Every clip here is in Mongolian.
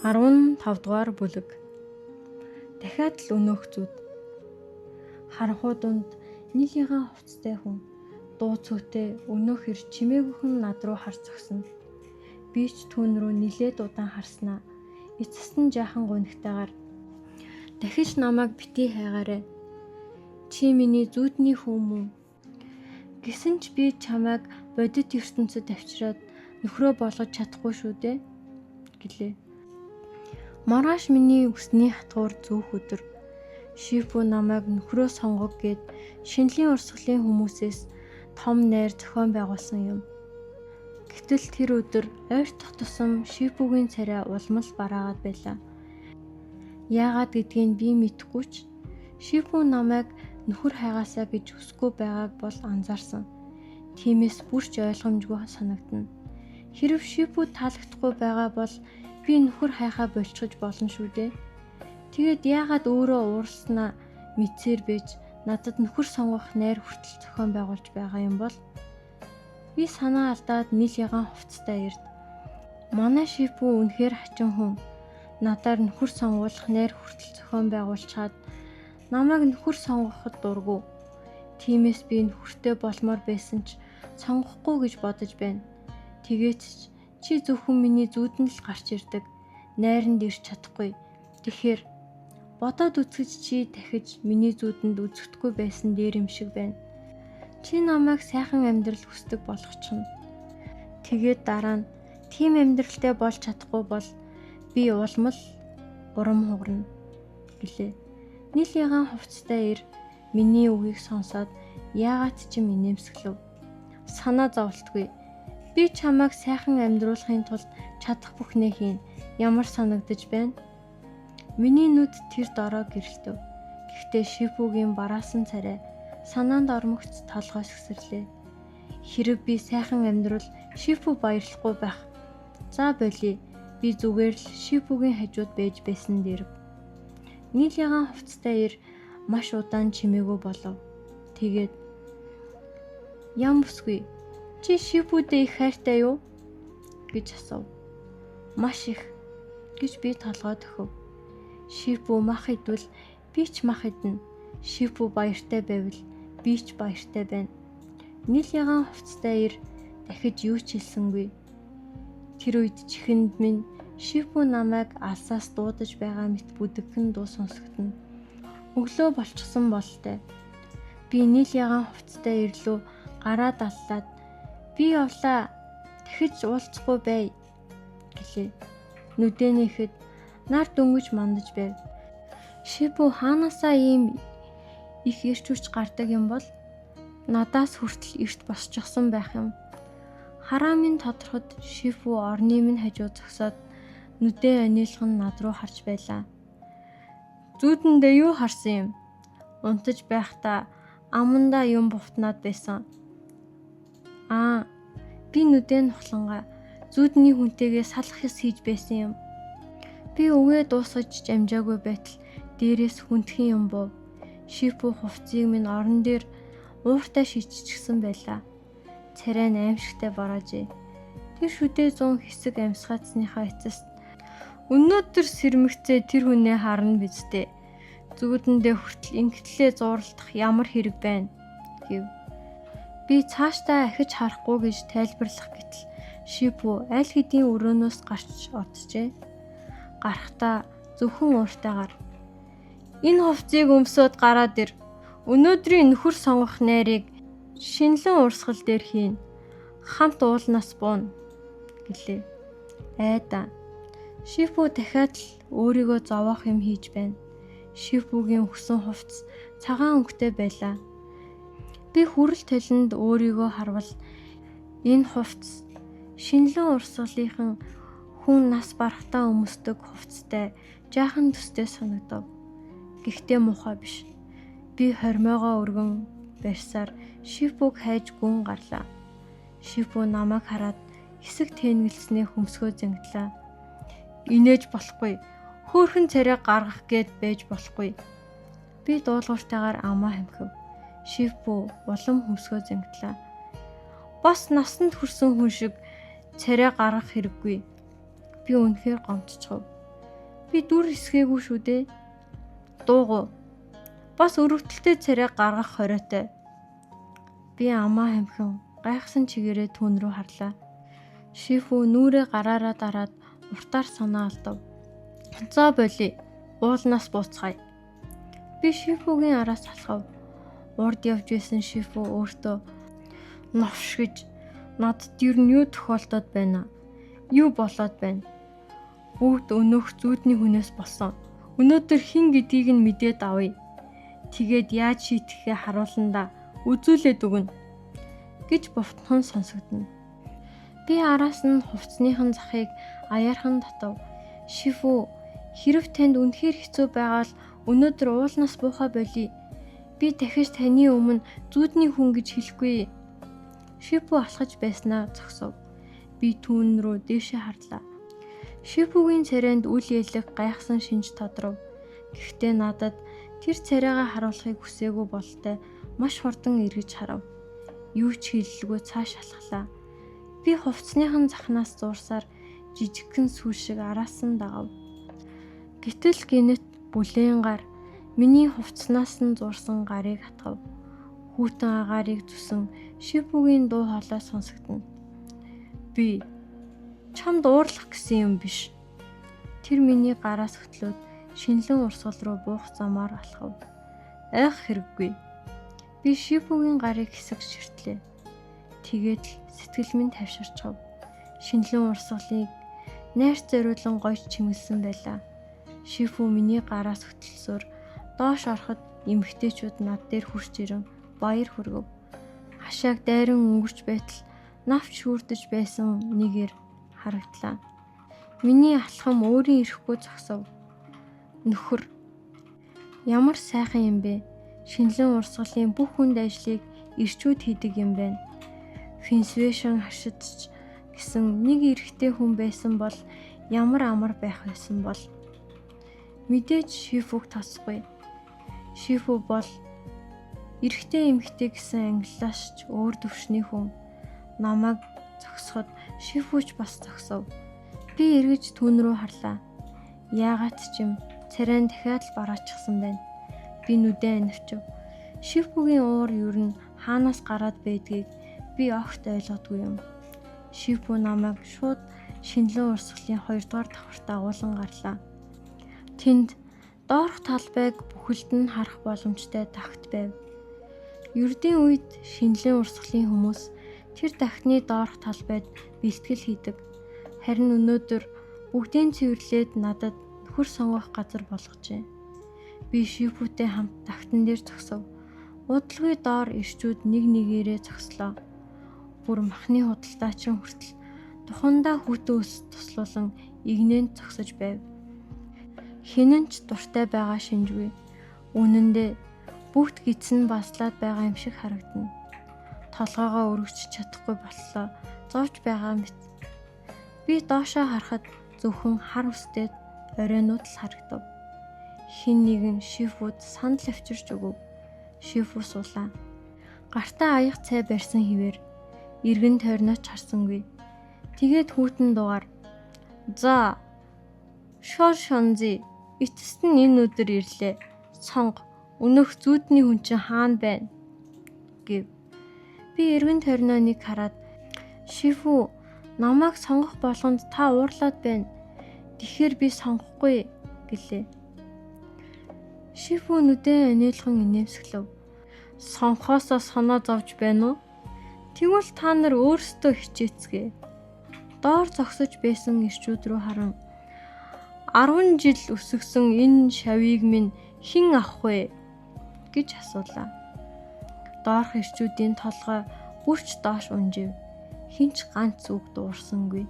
15 дугаар бүлэг. Дахиад л өнөөх зүд. Харанхуй дунд нийлийнхаа хувцастай хүн дуу цөөтэй өнөөх ир чимээгүйхэн над руу харж зогсно. Би ч түүн рүү нилээд удаан харснаа. Эцэст нь жаахан гунигтайгаар дахиж намайг битгий хайгаарай. Чи миний зүүдний хүн мөн. Гэсэн ч би чамайг бодит ертөнцөд авчираад нөхрөө болгож чадахгүй шүү дээ гэлээ. Маргааш миний үсний хатгуур зүүх өдөр. Шифу намайг нөхрөө сонгог гээд шинэлийн урсгалын хүмүүсээс том найр зохион байгуулсан юм. Гэтэл тэр өдөр ойртох тусам Шифугийн царай улам л бараагаад байлаа. Яагаад гэдгийг би мэдэхгүй ч Шифу намайг нөхөр хайгаасаа гэж хүсэхгүй байгааг бол анзаарсан. Тиймээс бүр ч ойлгомжгүй санагдана. Хэрэв Шифу таалагдахгүй байгаа бол би нөхөр хайхаа болчихож болно шүү дээ. Тэгээд яагаад өөрөө ууралснаа мэдсээр байж надад нөхөр сонгох найр хүртэл зохион байгуулж байгаа юм бол? Би санаа алдаад нийл ягаан хувцастай ирд. Манай Шифу үнэхээр хачин хүн. Надаар нөхөр сонгуулах найр хүртэл зохион байгуулчаад намайг нөхөр сонгоход дургүй. Тиймээс би нөхөртэй болмоор байсан ч сонгохгүй гэж бодож байна. Тэгээд ч чи зөвхөн миний зүүдэнд л гарч ирдэг. Найранд ирч чадахгүй. Тэгэхээр бодоод үзэхэд чи дахиж миний зүүдэнд үзэгдэхгүй байсан дээр юм шиг байна. Чи намайг сайхан амьдрал хүсдэг болгочихно. Тэгээд дараа нь тийм амьдралтай болж чадахгүй бол би улам л урам хугарна гэлээ. Нийл ягаан хувцастай ир миний үгийг сонсоод яагаад ч юм инээмсэглэв. Санаа зовлтгүй. Би чамайг сайхан амьдруулахын тулд чадах бүхнээ хийн. Ямар санагдаж байна? Миний нүд тэр дороо гэрэлтэв. Гэхдээ Шифугийн бараасан царай санаанд ормогц толгой сэгсэрлээ. Хэрэв би сайхан амьдрал Шифу баярлахгүй байх. За болий. Би зүгээр л Шифугийн хажууд байж байсан дэрв. Нийл ягаан хувцастай ир маш удаан чимээгүй болов. Тэгээд ям бүсгүй. Чи Шифүүдээ их хайртай юу? гэж асуув. Маш их гэж би толгой дөхөв. Шифу мах идвэл би ч мах идэнэ. Шифу баяртай байвал би ч баяртай байна. Нийл ягаан хувцастай ир дахиж юу ч хэлсэнгүй. Тэр үед чихэнд минь Шифу намайг алсаас дуудаж байгаа мэт бүдэгхэн дуу сонсогдоно. Өглөө болчихсон бололтой. Би нийл ягаан хувцастай ирлүү гараа даллаад би явлаа. Дахиж уулзахгүй бай гэлээ. Нүдээ нээхэд нар дөнгөж мандаж байв. Шифу хаанаасаа ийм их эрч хүч гардаг юм бол надаас хүртэл эрт босчихсон байх юм. Хараа минь тодроход Шифу орны минь хажуу зогсоод нүдээ анийлхан над руу харж байлаа. Зүүдэндээ юу харсан юм? Унтаж байхдаа амандаа юм бувтнаад байсан. Аа, би нүдээ нухлангаа зүүдний хүнтэйгээ салах ёс хийж байсан юм. Би үгээ дуусгаж амжаагүй байтал дээрээс хүндхэн юм бов. Шифу хувцсыг минь орон дээр ууртай шийдчихсэн байлаа. Царай нь аимшигтай бараажээ. Тэр шүдээ 100 хэсэг амьсгаацсныхаа эцэст өнөөдөр сэрмэгцээ тэр хүнээ харна биз дээ. Зүүдэндээ хүртэл ингэтлээ зууралдах ямар хэрэг байна гэв. Би цаашдаа ахиж харахгүй гэж тайлбарлах гэтэл Шифу аль хэдийн өрөөнөөс гарч оджээ. Гарахдаа зөвхөн ууртайгаар энэ хувцсыг өмсөөд гараад ир. Өнөөдрийн нөхөр сонгох найрыг шинэлэн урсгал дээр хийн. Хамт уулнаас бууна гэлээ. Айда. Шифу дахиад л өөрийгөө зовоох юм хийж байна. Шифугийн өгсөн хувцас цагаан өнгөтэй байлаа. Би хүрэл толинд өөрийгөө харвал энэ хувцас шинэлэн урсгалынхан хүн нас барахтаа өмсдөг хувцастай жаахан төстэй санагдав. Гэхдээ муухай биш. Би хормойгоо өргөн барьсаар Шифуг хайж гүн гарлаа. Шифу намайг хараад хэсэг тэнэгэлснээ хөмсгөө зангидлаа. Инээж болохгүй. Хөөхөн царай гаргах гээд байж болохгүй. Би дуулууртайгаар амаа хамхив. Шифу улам хөмсгөө зангидлаа. Бас насанд хүрсэн хүн шиг царай гаргах хэрэггүй. Би үнэхээр гомдчихов. Би дүр хэсгээгүй шүү дээ. Дуугу. Бас өрөвдөлтэй царай гаргах хориотой. Би амаа хамхин гайхсан чигээрээ түүн рүү харлаа. Шифу нүрээ гараараа дараад уртаар санаа алдав. За болий. Уулнаас бууцгаая. Би Шифугийн араас алхав. Урд явж байсан Шифу өөртөө новш гэж надад ер нь юу тохиолдоод байна? Юу болоод байна? Бүгд өнөөх зүүдний хүнээс болсон. Өнөөдөр хэн гэдгийг нь мэдээд авъя. Тэгээд яаж шийтгэхээ харуулна да. Үзүүлээд өгнө гэж бовтхон сонсогдоно. Би араас нь хувцсныхан захыг аяархан татав. Шифу, хэрв танд үнэхээр хэцүү байгаа л өнөөдөр уулнаас буухаа болий. Би дахиж таны өмнө зүүдний хүн гэж хэлэхгүй. Шифу алхаж байснаа зогсов. Би түүн рүү дээшээ харлаа. Шифугийн царайнд үл ялэг гайхсан шинж тодров. Гэхдээ надад тэр царайгаа харуулахыг хүсээгүй бололтой маш хурдан эргэж харав. Юу ч хэлэлгүй цааш алхлаа. Би хувцсныхан захнаас зуурсаар жижигхэн сүүл шиг араас нь дагав. Гэтэл гинэт бүлээн гар миний хувцснаас нь зуурсан гарыг хатгав. Хүүтэн агаарыг зүсэн Шифугийн дуу хоолой сонсогдоно. Би чамд уурлах гэсэн юм биш. Тэр миний гараас хөтлөөд шинэлэн урсгал руу буух замаар алхав. Айх хэрэггүй. Би Шифугийн гарыг хэсэг ширтлээ. Тэгээд л сэтгэл минь тайвширчхав. Шинэлэн урсгалыг найрц зориулан гойж чимгэлсэн байлаа. Шифу миний гараас хөтөлсөөр доош ороход эмэгтэйчүүд над дээр хурж ирэн баяр хүргэв. Хашааг дайран өнгөрч байтал навч шүүрдэж байсан нэгээр харагдлаа. Миний алхам өөрийн ирэхгүй зогсов. Нөхөр, ямар сайхан юм бэ? Шинэлэн урсгалын бүх хүнд ажлыг ирчүүд хийдэг юм байна. Финсвэшн хашидч гэсэн нэг эрэгтэй хүн байсан бол ямар амар байх байсан бол. Мэдээж Шифуг тасгүй. Шифу бол эрэгтэй эмэгтэй гэсэн англиас ч өөр төвшний хүн. Намайг зогсоход Шифуч бас зогсов. Би эргэж түүн рүү харлаа. Яагаад ч юм царай нь дахиад л бараачихсан байна. Би нүдээ анивчив. Шифугийн уур ер нь хаанаас гараад байдгийг би огт ойлгодгүй юм. Шифу намайг шууд шинэлэн урсгалын 2 дугаар давхарт агуулan гарлаа. Тэнд доорх талбайг бүхэлд нь харах боломжтой тагт байв. Ердийн үед шинэлэн урсгалын хүмүүс тэр тагтны доорх талбайд бэлтгэл хийдэг. Харин өнөөдөр бүгдийн цэвэрлээд надад нөхөр сонгох газар болгожээ. Би Шифутэй хамт тагтан дээр зогсов. Удалгүй доор ирчүүд нэг нэгээрээ зогслоо. Бүр махны худалдаачин хүртэл тухандаа хүүтэн ус туслуулан игнэнд зогсож байв. Хинэн ч дуртай байгаа шинжгүй. Үнэн дээр бүгд гидсэн баслаад байгаа юм шиг харагдана. Толгоогоо өргөж чадахгүй боллоо. Зовж байгаа мэт. Би доошоо харахад зөвхөн хар үстэй оройнууд л харагдав. Хин нэгэн Шифуд сандал авчирч өгөв. Шифу суулаа. Гартаа аяг цай барьсан хിവэр эргэн тойрноо ч харсангүй. Тэгээд хүүтэн дугаар "За, шор шонзи эцэст нь энэ өдөр ирлээ. Сонго. Өнөөх зүүдний хүн чинь хаана байна?" гэв. Би эргэн тойрноо нэг хараад "Шифу, намайг сонгох болгонд та уурлаад байна. Тэгэхээр би сонгохгүй" гэлээ. Шифу нүдэн анийлхан инээмсэглэв. Сонхоосоо санаа зовж байна уу? Тэгвэл та нар өөрсдөө хичээцгээе. Доор зогсож байсан ирчүүд рүү харан 10 жил өсгсөн энэ шавийг минь хэн авах вэ гэж асуулаа. Доорх ирчүүдийн толгой бүрч доош унжив. Хинч ганц үг дуурсангүй.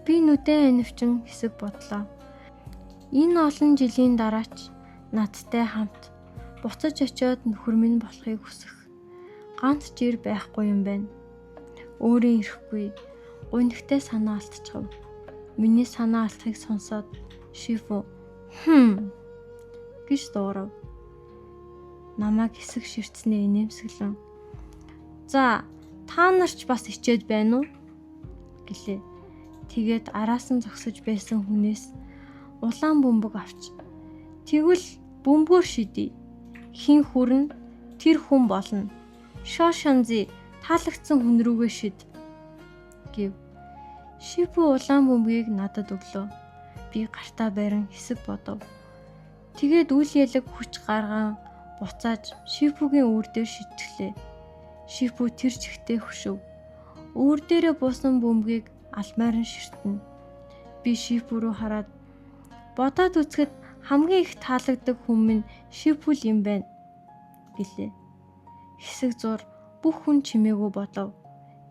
Би нүдэн анивчин хэсэг бодлоо. Энэ олон жилийн дараач надтай хамт буцаж очиод нөхөр минь болохыг хүсэх ганц жир байхгүй юм байна. Өөрийн ирэхгүй гунигтай санаа алдчихав. Миний санаа алдахыг сонсоод Шифу "Хм" гэж дуурав. Намайг хэсэг ширтснээ инээмсэглэн "За, та нар ч бас ичээд байна уу?" гэлээ. Тэгээд араас нь зогсож байсан хүнээс Улаан бөмбөг авч. Тэгвэл бөмбөгөөр шидье. Хэн хүрнэ тэр хүн болно. Шошонзи таалагдсан хүн рүүгээ шид гэв. Шипү улаан бөмбөгийг надад өглөө. Би гартаа барин хэсэг бодов. Тэгээд үл ялаг хүч гарган буцааж Шипүгийн үүр дээр шидчихлээ. Шипү тэр чигтээ хөшөв. Үүр дээрээ буусан бөмбөгийг алмаар нь ширтэнэ. Би Шипү рүү хараад бодоод үзэхэд хамгийн их таалагддаг хүн минь Шипү л юм байна гэлээ. Хэсэг зур бүх хүн чимээгүй бодов.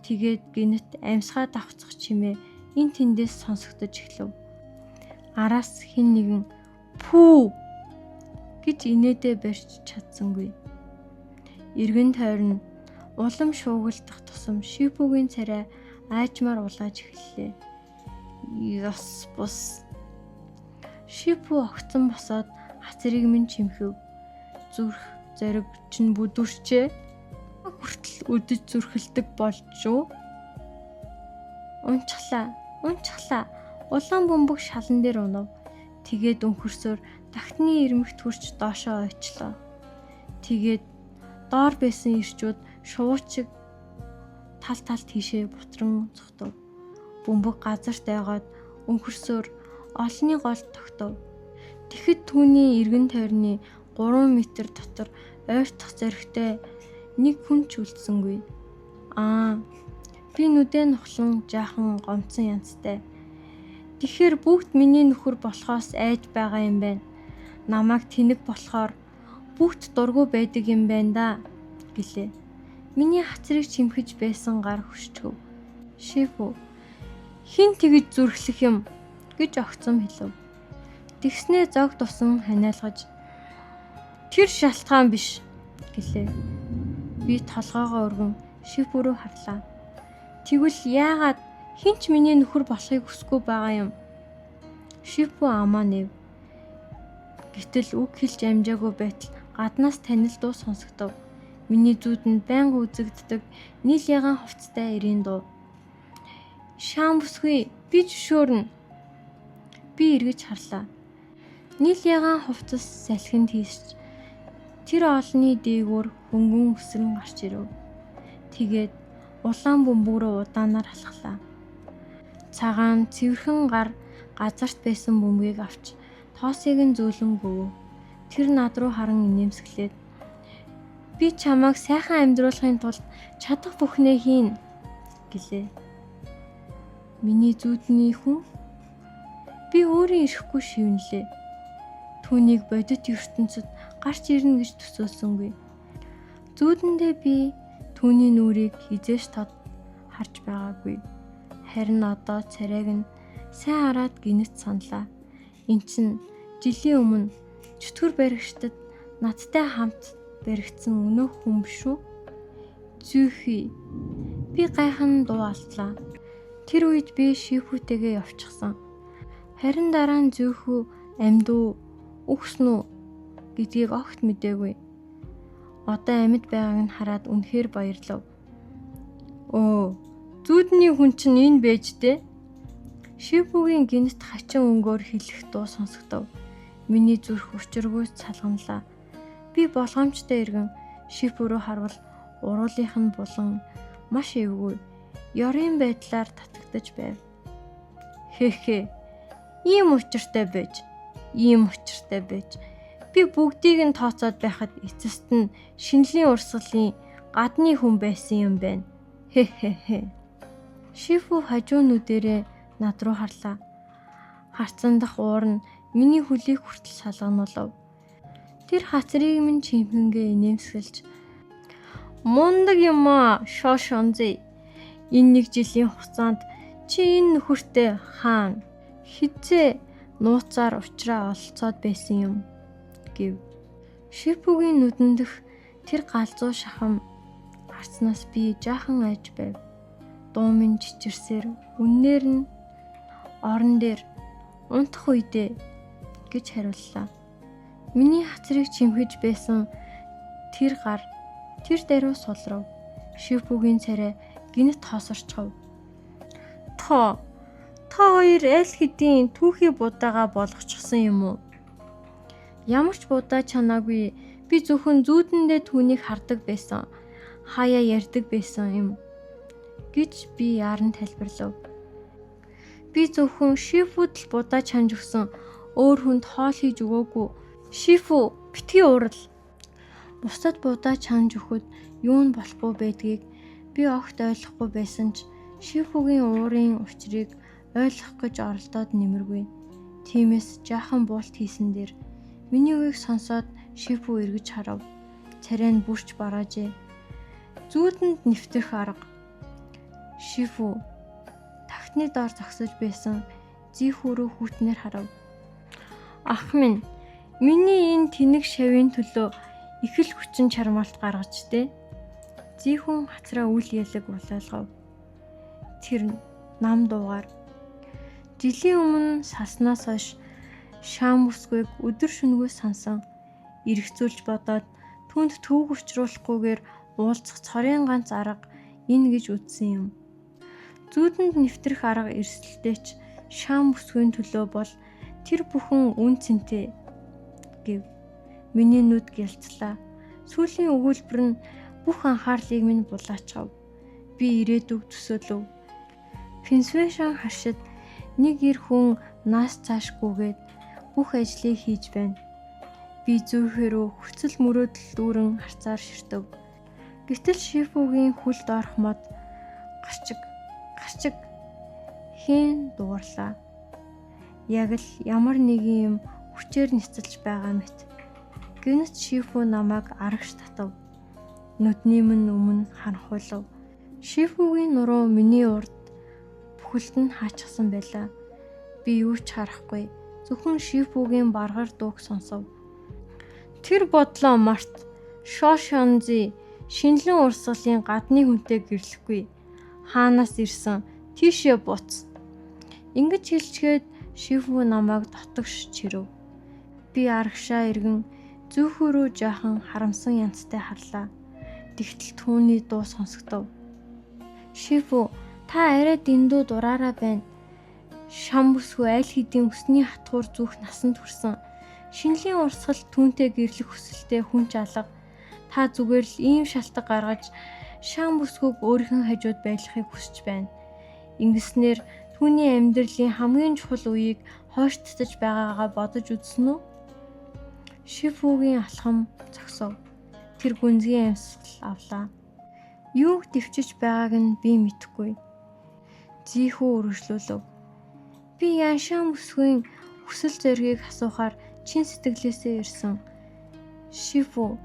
Тэгээд гинэт амьсгаа давхцах чимээ энэ тэндээс сонсогдож эхлэв. Араас хэн нэгэн пүү гэж инээдээ барьж чадсангүй. Эргэн тойрон улам шуугилдах тусам Шипүгийн царай аажмаар улааж эхэллээ. Ёс бус. Шипү огцон босоод хацрыг минь чимхэв. Зүрх зориг чинь бүдүрчээ. Хүртэл өдөж зүрхэлдэг болж юу? Унчглаа, унчглаа. Улаан бөмбөг шалан дээр унав. Тэгээд өнхөрсөөр тагтны ирмэгт хүрч доошоо ойчлоо. Тэгээд доор байсан ирчүүд шувуучиг тал тал тийшээ бутран цохтов. Бөмбөг газарт ойгоод өнхөрсөөр олонний голд тогтов. Тэгэхэд түүний эргэн тойрны 3 м дотор ойртох зоригтой нэг хүн ч үлдсэнгүй. Аа, би нүдээ нухлан жаахан гомдсон янзтай. Тэгэхээр бүгд миний нөхөр болохоос айж байгаа юм байна. Намайг тэнэг болохоор бүгд дургүй байдаг юм байна да гэлээ. Миний хацрыг чимхэж байсан гар хөшчгөв. Шифу хэн тэгж зүрхлэх юм гэж огцом хэлв. Тэгснээ зог тусан ханиалгаж тэр шалтгаан биш гэлээ. Би толгоогоо өргөн Шифу рүү харлаа. Тэгвэл яагаад хэн ч миний нөхөр болохыг хүсэхгүй байгаа юм? Шифу амаа нэв. Гэтэл үг хэлж амжаагүй байтал гаднаас танил дуу сонсогдов. Миний зүүдэнд байнга үзэгддэг нийл ягаан хувцастай эрийн дуу. Шаан бүсгүй, би зөвшөөрнө. Би эргэж харлаа. Нийл ягаан хувцас салхинд хийсч тэр олонний дээгүүр хөнгөн өсрөн гарч ирэв. Тэгээд улаан бөмбөг рүү удаанаар алхлаа. Цагаан цэвэрхэн гар газарт байсан бөмбөгийг авч тоосыг нь зөөлөн гөвөв. Тэр над руу харан инээмсэглээд би чамайг сайхан амьдруулахын тулд чадах бүхнээ хийнэ гэлээ. Миний зүүдний хүн би өөрийн ирэхгүй шивнэлээ. Түүнийг бодит ертөнцид гарч ирнэ гэж төсөөлсөнгүй. Зүүдэндээ би түүний нүрийг хизээш тод харж байгаагүй. Харин одоо царайг нь сайн хараад гинэт саналаа. Эн чинь жилийн өмнө чөтгөр баригчдад надтай хамт баригдсан өнөөх хүн биш үү? Зүйхий. Би гайхан дуу алдлаа. Тэр үед би Шифүтэйгээ явчихсан. Харин дараа нь Зүйхүү амьд уу, үхсэн үү гэдгийг огт мэдээгүй. Одоо амьд байгааг нь хараад үнэхээр баярлав. Өө, зүүдний хүн чинь энэ байж дээ. Шифүгийн гинт хачин өнгөөр хэлэх дуу сонсогдов. Миний зүрх учиргүй салганлаа. Би болгоомжтой эргэн Шифү рүү харвал уруулынх нь булан маш эвгүй ёрын байдлаар татагдаж байв. Хэхэ. Ийм учиртай байж. Ийм учиртай байж. Би бүгдийг нь тооцоод байхад эцэст нь шинэлийн урсгалын гадны хүн байсан юм байна. Хэхэхэ. Шифү хажуу нүдэрээ над руу харлаа. Харцан дах уур нь миний хөлийг хүртэл салгануулав. Тэр хацрыг минь чимхэнгээ инээмсэглэж мундаг юм аа, Шошонзи. Энэ нэг жилийн хугацаанд чи энэ нөхөртэй хаана хизээ нууцаар уучраа ололцоод байсан юм гэв. Шипүгийн нүдэндх тэр галзуу шахам харцнаас би жаахан айж байв. Дуу минь чичирсээр үннээр нь орон дээр унтах үедээ гэж хариуллаа. Миний хацрыг чимхэж байсан тэр гар тэр даруй сулрав. Шипүгийн царай гинэт хоосорчхов. Та хоёр аль хэдийн түүхий будаага болгочихсон юм уу? Ямар ч будаа чанаагүй. Би зөвхөн зүүдэндээ түүнийг хардаг байсан. Хаяа ярьдаг байсан юм гэж би яаран тайлбарлав. Би зөвхөн Шифуд л будаа чанж өгсөн. Өөр хүнд хоол хийж өгөөгүй. Шифу, битгий уурал. Бусдад будаа чанж өгөхөд юу нь болохгүй байдгийг би огт ойлгохгүй байсан ч Шифугийн уурын учрыг ойлгох гэж оролдоод нэмэргүй. Тиймээс жаахан буулт хийсэн дээр миний үгийг сонсоод Шифу эргэж харав. Царай нь бүрч бараажээ. Зүүдэнд нэвтрэх арга. Шифу тагтны доор зогсож байсан Зихүү рүү хүйтнээр харав. Ах минь, миний энэ тэнэг шавийн төлөө их л хүчин чармаалт гаргаж дээ. Зихүн хацраа үл ялаг улайлгав. Тэр нам дуугаар жилийн өмнө салснаас хойш шаам бүсгүйг өдөр шөнөгүй сансан. Эргцүүлж бодоод түүнд төвөг учруулахгүйгээр уулзах цорын ганц арга энэ гэж үзсэн юм. Зүүдэнд нэвтрэх арга эрсдэлтэй ч шаам бүсгүйн төлөө бол тэр бүхэн үн цэнтэй гэв. Миний нүд гялцлаа. Сүүлийн өгүүлбэр нь бүх анхаарлыг минь булаачхав. Би ирээдүг төсөөлөв. Пенсвэшн харшид нэг эр хүн нас цаашгүйгээд бүх ажлыг хийж байна. Би зөөхөрөө хүсэл мөрөөдөл дүүрэн харцаар ширтэв. Гэтэл Шифугийн хөл доорх мод гарчиг гарчиг хийн дуугарлаа. Яг л ямар нэгэн юм хүчээр няцалж байгаа мэт. Гэнэт Шифу намайг арагш татав. Нүдний минь өмнө харанхуйлав. Шифугийн нуруу миний урд бүхэлд нь хаачихсан байлаа. Би юу ч харахгүй. Зөвхөн Шифугийн баргар дууг сонсов. Тэр бодлоо март. Шошонзи шинэлэн урсгалын гадны хүнтэй гэрлэхгүй. Хаанаас ирсэн? Тийшээ буц. Ингэж хэлчихэд Шифу намайг дотогш чирв. Би арагшаа эргэн зүүхөрөө жаахан харамсан янзтай харлаа. Тэгтэл түүний дуу сонсогдов. Шифу, та арай дэндүү дураараа байна. Шам бүсгүй аль хэдийн өсний хатгуур зүүх насанд хүрсэн. Шинэлийн урсгал түүнтэй гэрлэх хүсэлтэй хүн ч алга. Та зүгээр л ийм шалтгаан гаргаж шам бүсгүйг өөрийнхөө хажууд байлгахыг хүсэж байна. Ингэснээр түүний амьдралын хамгийн чухал үеийг хойштож байгаагаа бодож үзсэн үү? Шифугийн алхам зогсов. Тэр гүнзгий амьсгал авлаа. Юуг дэвчиж байгааг нь би мэдэхгүй. Зихүү үргэлжлүүлв. Би Яншаан бүсгүйн хүсэл зоригийг асуухаар чин сэтгэлээсээ ирсэн. Шифу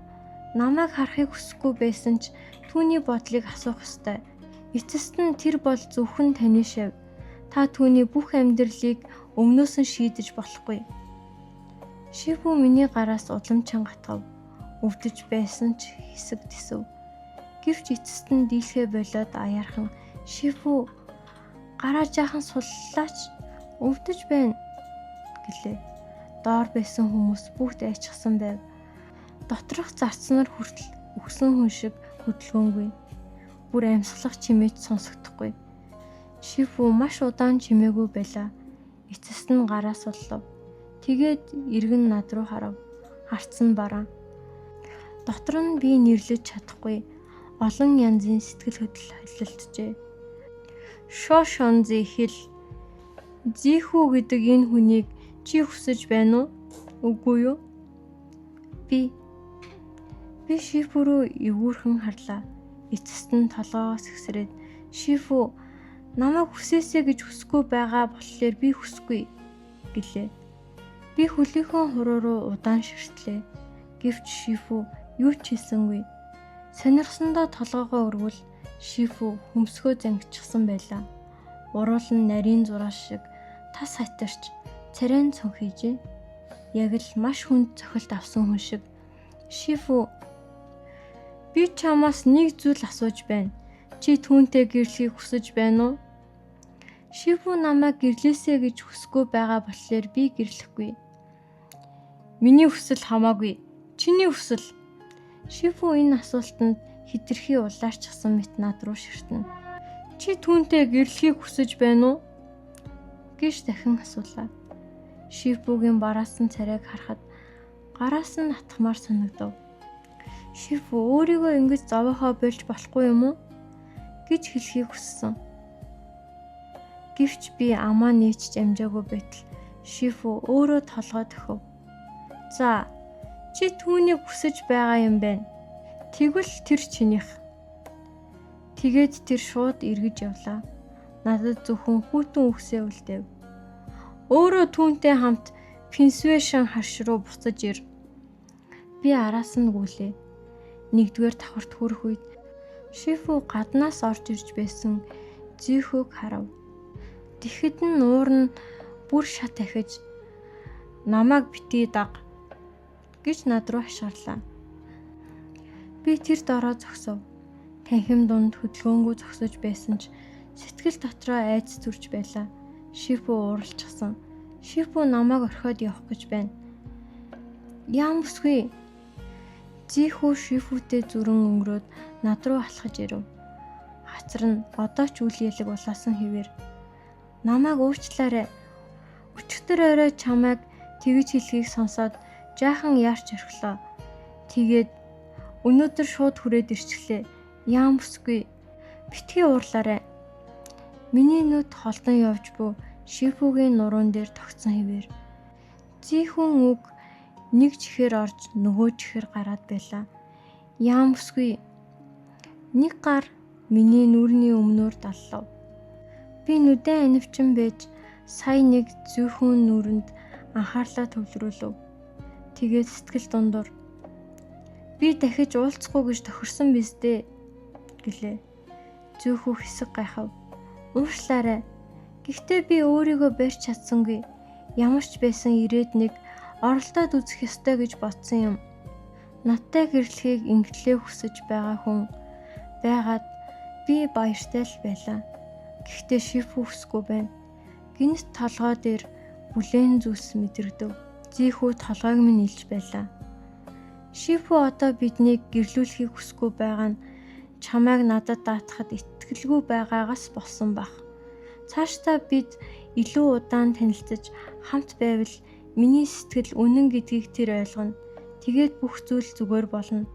намайг харахыг хүсэхгүй байсан ч түүний бодлыг асуух ёстой. Эцэст нь тэр бол зөвхөн таны шав. Та түүний бүх амьдралыг өмнөөс нь шийдэж болохгүй. Шифу миний гараас улам чанга гатгав. Өвдөж байсан ч хэсэг тэсв. Гэвч эцэст нь дийлхээ болоод аяархан Шифу гараа жаахан суллаач өвдөж байна гэлээ. Доор байсан хүмүүс бүгд айчихсан байв. Доторх зарцнаар хүртэл үхсэн хүн шиг хөдөлгөөнгүй. Бүр амьсгалах чимээ ч сонсогдохгүй. Шифу маш удаан чимээгүй байлаа. Эцэст нь гараа суллав. Тэгээд эргэн над руу харав. Харц нь бараан. Дотор нь би нэрлэж чадахгүй олон янзын сэтгэл хөдлөл холилджээ. Шошонзи хэл. Зихүү гэдэг энэ хүнийг чи хүсэж байна уу? Үгүй юу? Би Шифу рүү эвгүүрхэн харлаа. Эцэст нь толгоогоос ихсрээд Шифу намайг хүсээсэй гэж хүсэхгүй байгаа болохоор би хүсэхгүй гэлээ. Би хөлийнхөө хуруу руу удаан ширтлээ. Гэвч Шифу юу ч хэлсэнгүй. Сонирхсондоо толгоогоо өргөл Шифу хөмсгөө зангичихсан байлаа. Уруул нь нарийн зураас шиг тас хатирч царайн цонхийжээ. Яг л маш хүнд цохилт авсан хүн шиг. Шифу, би чамаас нэг зүйл асууж байна. Чи түүнтэй гэрлэхийг хүсэж байна уу? Шифу намайг гэрлээсэй гэж хүсэхгүй байгаа болохоор би гэрлэхгүй. Миний хүсэл хамаагүй. Чиний хүсэл. Шифу энэ асуултанд хитрхи улаарчихсан мэт над руу ширтэнэ. Чи түүнтэй гэрлэхийг хүсэж байна уу? Гэж дахин асуулаа. Шифүгийн бараасан царайг харахад гараас нь атгамаар санагдав. Шифү өөрийгөө ингэж зовоохоо болж болохгүй юм уу? Гэж хэлхийг хүссэн. Гэвч би амаа нээчж амжаагүй байтал Шифү өөрөө толгой дохив. За, чи түүнийг хүсэж байгаа юм байна. Тэгвэл тэр чинийх. Тэгээд тэр шууд эргэж явлаа. Надад зөвхөн хүйтэн үхсээ үлдээв. Өөрөө түүнтэй хамт Пенсвэшн харш руу буцаж ир. Би араас нь гүйлээ. Нэгдүгээр давхарт хүрэх үед Шифү гаднаас орж ирж байсан Зүйхүг харав. Тэгэхэд нь нуур нь бүр шат ахиж намайг битгий даг гэж над руу хашгирлаа. Би тэр дороо зогсов. Танхим дунд хөдөлгөөнгүй зогсож байсан ч сэтгэл дотроо айдас төрж байлаа. Шифү ууралчихсан. Шифү намайг орхиод явах гэж байна. Яам бүсгүй. Зийхүү Шифүтэй зүрэн өнгөрөөд над руу алхаж ирэв. Хацар нь одоо ч үл ялэг улаасан хэвээр. Намайг уучлаарай. Өчигдөр орой чамайг тэгж хэлхийг сонсоод жаахан яарч орхилоо. Тэгээд өнөөдөр шууд хүрээд ирчихлээ. Яам бүсгүй. Битгий уурлаарай. Миний нүд холдон явж буй Шифүгийн нуруунд дээр тогтсон хэвээр. Зийхүүн үг нэг чихээр орж нөгөө чихээр гараад байлаа. Яам бүсгүй. Нэг гар миний нүрний өмнөр даллав. Би нүдэн анивчин байж сая нэг зүйхүүн нүрэнд анхаарлаа төвлөрүүлв. Тэгээд сэтгэл дундуур би дахиж уулзахгүй гэж тохирсон биз дээ гэлээ. Зүйхүү хэсэг гайхав. Уушлаарай. Гэхдээ би өөрийгөө барьж чадсангүй. Ямар ч байсан ирээд нэг оролдоод үзэх ёстой гэж бодсон юм. Надтай гэрлэхийг ингэтлээ хүсэж байгаа хүн байгаад би баяртай л байлаа. Гэхдээ Шифү хүсэхгүй байна. Гинэт толгой дээр бүлээн зүйлс мэдрэгдэв. Зийхүү толгойг минь илж байлаа. Шифү одоо биднийг гэрлүүлэхийг хүсэхгүй байгаа нь чамайг надад даатахад итгэлгүй байгаагаас болсон бах. Цаашдаа бид илүү удаан танилцаж хамт байвал миний сэтгэл үнэн гэдгийг тэр ойлгоно. Тэгээд бүх зүйл зүгээр болно.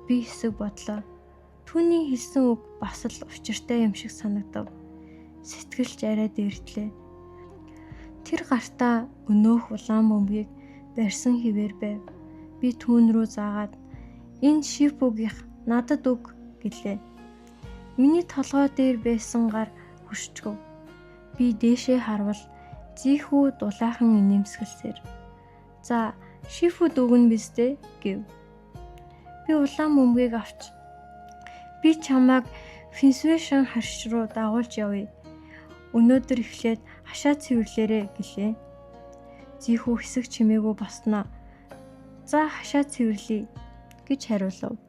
Би хэсэг бодлоо. Түүний хэлсэн үг бас л учиртай юм шиг санагдав. Сэтгэлч арай дээртлээ. Тэр гартаа өнөөх улаан бөмбөгийг барьсан хэвээр байв. Би түүн рүү заагаад энэ Шифүгийнх надад өг гэлээ. Миний толгой дээр байсан гар хөшчихөв. Би дээшээ харвал Зийхүү дулаахан инээмсэглсээр. За, Шифүд өгнө биз дээ гэв. Би улаан бөмбөгийг авч би чамайг Финсвэшн харш руу дагуулж явъя. Өнөөдөр эхлээд хашаа цэвэрлээрэ гэлээ. Зийхүү хэсэг чимээгүй босноо. За хашаа цэвэрлэе гэж хариулав.